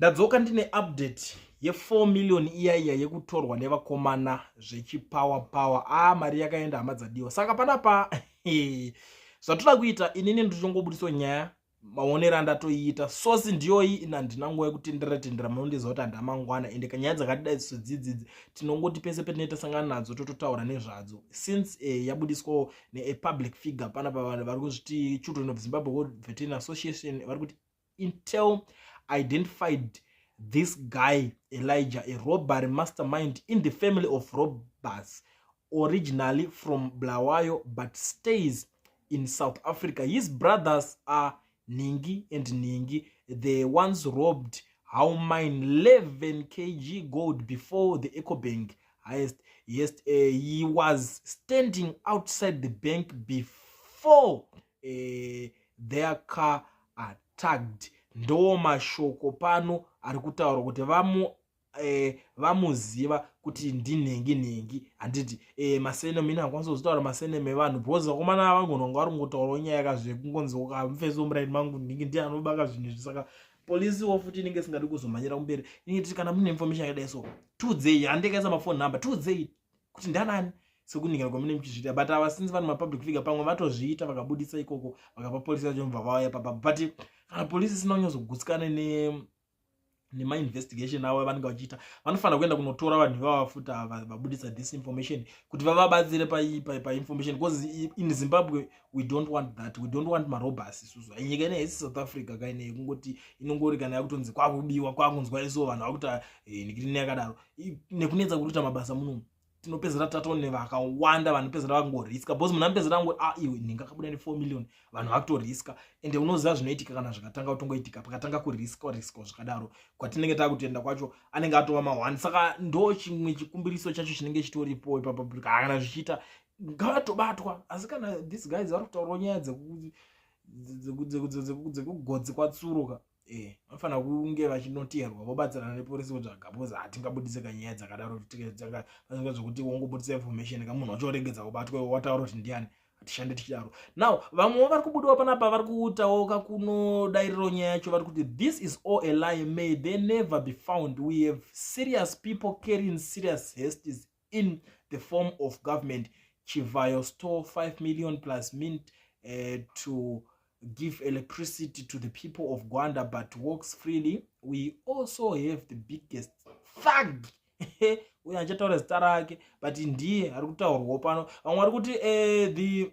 Ndadzoka ndine update ye4 million iya iya yekutorwa nevakomana zvechipower power. Ah, mari yakaenda, hama dzadiwa. Saka panapa zvatoda kuita, inini ndichongobudiswa nyaya maonero andatoiita. Source ndiyoyi ina, handina nguva yekutendera tendera. Munondiziva kuti handamangwana, ende kanyaya dzakadai sedzidzidzi tinongoti pese petinenge tasangana nadzo tototaura nezvadzo. Since yabudiswawo neapublic figure panapa, vanhu vari kuzviti Children of Zimbabwe World Veteran Association vari kuti intel identified this guy Elijah, a robbery mastermind in the family of robbers, originally from Bulawayo but stays in South Africa. His brothers are Ningi and Ningi, the ones robbed How Mine 11 kg gold before the Ecobank heist. Yes, he was standing outside the bank before their car attacked. Ndo mashoko pano ari kutaura kuti vamuziva kuti ndinhengi nhengi, handiti? Masurname ini hakwanisa kuzotaura masurname evanhu because vakomana vangona kunga vari kungotaurawo nyaya kazvekungonzi ukamufesi womuraini mangu nhingi ndiye anobaka zvinhu izvi. Saka polisiwo futi inenge isingadi kuzomhanyira kumberi. Inenge titi kana mune information yakadai so, tiudzei. Handikaisa mafone number, tiudzei kuti ndanani, sekuningira kwamune muchizviita. But ava, since vanhu mapublic figure, pamwe vatozviita, vakabudisa ikoko, vakapa polisi yacho, mubva vauya papa. But kana polisi isina kunyatsogutsikana nemainvestigation avo avanenge vachiita, vanofanira kuenda kunotora vanhu ivava futi ava vabudisa this information kuti vavabatsire painformation, because in Zimbabwe we don't want that. We don't want marobbers isusu. Nyika ine haisi South Africa kaine kungoti inongori kana yakutonzi kwakubiwa, kwakunzwa iso vanhu vakuti eh, nikirini yakadaro nekunetsa kuri kuita mabasa munomu. Tinopedzera tatone vakawanda, vanopedzera vakangoriska because munhu anopedzera angoti, "Ah, iwe, nhinga akabuda ne4 million." Vanhu vakutoriska, ende unoziva zvinoitika kana zvikatanga kutongoitika, pakatanga kuriskwa riskwa zvakadaro, kwatinenge takutoenda kwacho anenge atova ma1. Saka ndo chimwe chikumbiriso chacho chinenge chitoripo ipapa, kana zvichiita ngavatobatwa. Asi kana these guys vari kutaurawo nyaya dzekugodzi kwatsuruka, vanofanira kunge vachinoteerwa, vobatsirana neporisi kutsvaga, because hatingabudise kanyaya dzakadaro zvokuti wongobudisa information kamunhu wacho oregedza kubatwa, wataura kuti ndiani. Hatishande tichidaro. Now vamwewo vari kubudawo panapa, vari kuitawo kakunodairirawo nyaya yacho. Vari kuti, "This is all a lie. May they never be found. We have serious people carrying serious hastes in the form of government. Chivayo stole 5 million plus mint to give electricity to the people of Gwanda but works freely. We also have the biggest thug." Uyo achataura zita rake, but ndiye ari kutaurwawo pano. Vamwe vari kuti the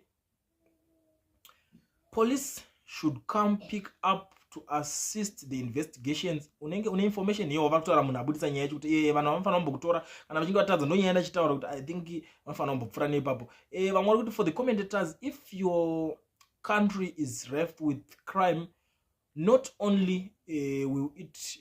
police should come pick up to assist the investigations. Unenge une information iye wava kutaura, munhu abudisa nyaya yacho kuti vanhu vanofanira kumbokutora kana vachinge vatadza. Ndonyaya ndachitaura kuti I think vanofanira kumbopfuura neipapo. Vamwe vari kuti, "For the commentators, if your country is rife with crime, not only will it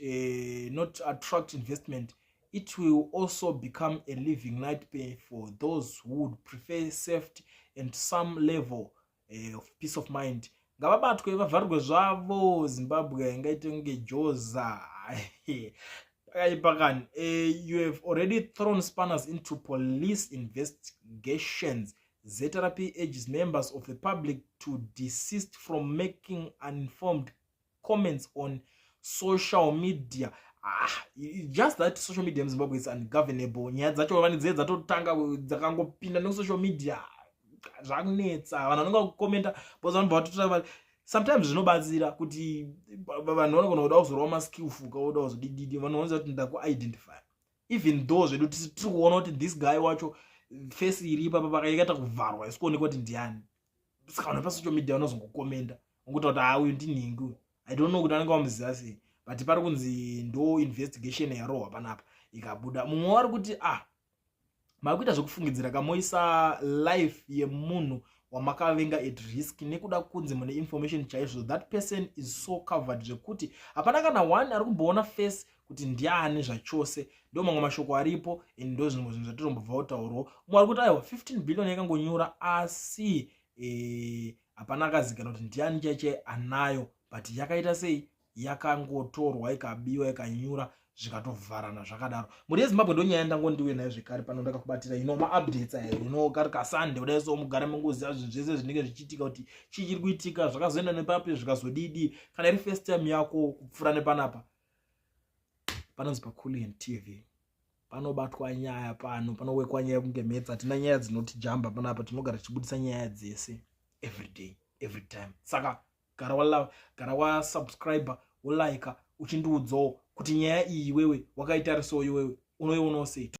not attract investment, it will also become a living nightmare for those who would prefer safety and some level of peace of mind. Ngavabatwe, vavharwe zvavo. Zimbabwe ingaite kunge Joza." Akaipa kani. "You have already thrown spanners into police investigations. ZRP urges members of the public to desist from making uninformed comments on social media." Ah, just that social media muZimbabwe is ungovernable. Nyaya dzacho vane dzee dzatotanga dzakangopinda nesocial media, zvakunetsa. Vanhu vanonga kukomenta because vanobva vatotora. Sometimes zvinobatsira kuti vanhu vanogona kuda kuzorova maskillful, kauda kuzodididi, vanhu vanoziva kuti ndakuidentify, even though zvedu tiri kuona kuti this guy wacho face iri ipapa pakaikaita kuvharwa, isi kuonekwa kuti ndiani. Saka vanhu pasocial media vanozongokomenda ngokuta kuti, "Ha, uyu ndinhingi uyu." I don't know kuti vanenge vamuziva sei, but pari kunzi ndo investigation yarohwa panapa ikabuda. Mumwe wari kuti, "Ah, makuita zvekufungidzira, kamoisa life yemunhu wamakavenga at risk nekuda kunzi mune information chaizvo. That person is so covered zvekuti hapana kana one ari kumboona face kuti ndiani zvachose." Ndo mamwe mashoko aripo and ndo zvimwe zvinhu zvatinombobva kutaurawo. Mumwe ari kuti, "Aiwa, 15 billion yakangonyura, asi hapana akazikana kuti ndiani chaichai anayo, but yakaita sei, yakangotorwa, ikabiwa, ikanyura, zvikatovharana zvakadaro." Mhuri yeZimbabwe, ndonyaya ndangondiwe nayo zvekare pano. Ndakakubatira ino maupdates aya ino kari kaSunday kudai, so mugare mungoziva zvinhu zvese zvinenge zvichiitika, kuti chii chiri kuitika, zvakazoenda nepapi, zvikazodidi. Kana iri first time yako kupfuura nepanapa, Panonzi paCulian TV, panobatwa nyaya pano, panowekwa nyaya kunge mhetsa. Hatina nyaya dzinoti jamba panapa, tinogara tichibudisa nyaya dzese every day, every time. Saka gara wasubscribe, wolike, uchindiudzawo kuti nyaya iyi iwewe wakaitarisawo, iwewe unoionawo sei.